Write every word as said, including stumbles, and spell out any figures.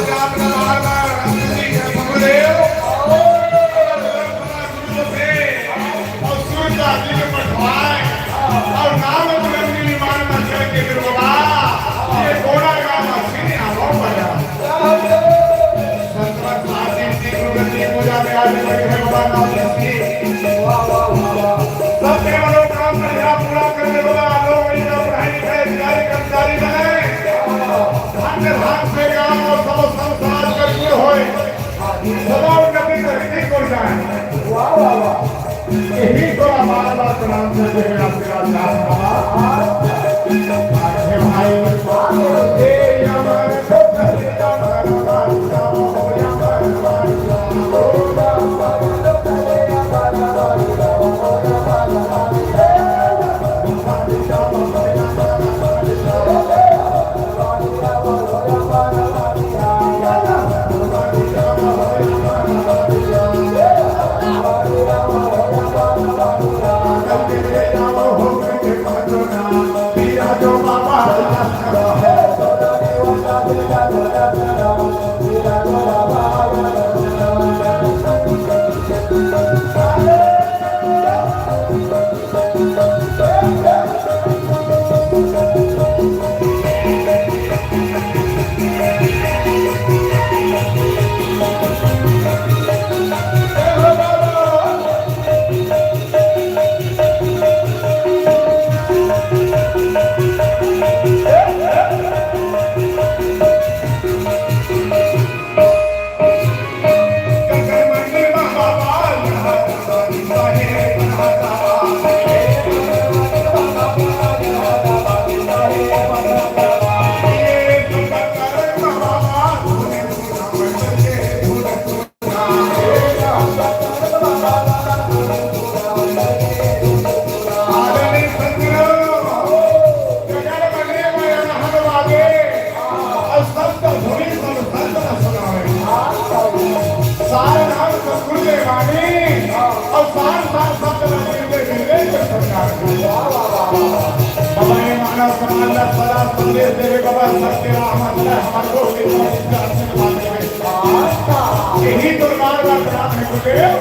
राम का बार बार राम जी के गुरुदेव और सूर्य का दिन पठवाए और नाम बुलंदी विमान पर चढ़ के बिरबा ये कोड़ा गाँव सीने आवा पड़ा। संत सात दिन की गुरुगति पूजा में आज बैठे बाबा नाम की। वाह, वाह, वाह, वाह। सबके मनोकामना पूरा करने वाला लोग इनका पढ़ाई लिखाई अधिकारी कर्मचारी बने। धन्य भाग से गाँव और सब संसार का गुण होए। सदा उन्नति करके गुण जाए। वाह, वाह, वाह। यही तो हमारा प्रणाम करते हुए आशीर्वाद चाहता हूँ। आगे भाई, सारे नाम सतगुरु देवानी और सार सार शब्द में मिलते मिलते के सरकार की। बाबा ने मानव समाज में सदा संदेश देवे बाबा सत्य राम अंदर हमारे को विश्वास का आशीर्वाद देवे। यही तो बार बार प्रार्थना करते हैं।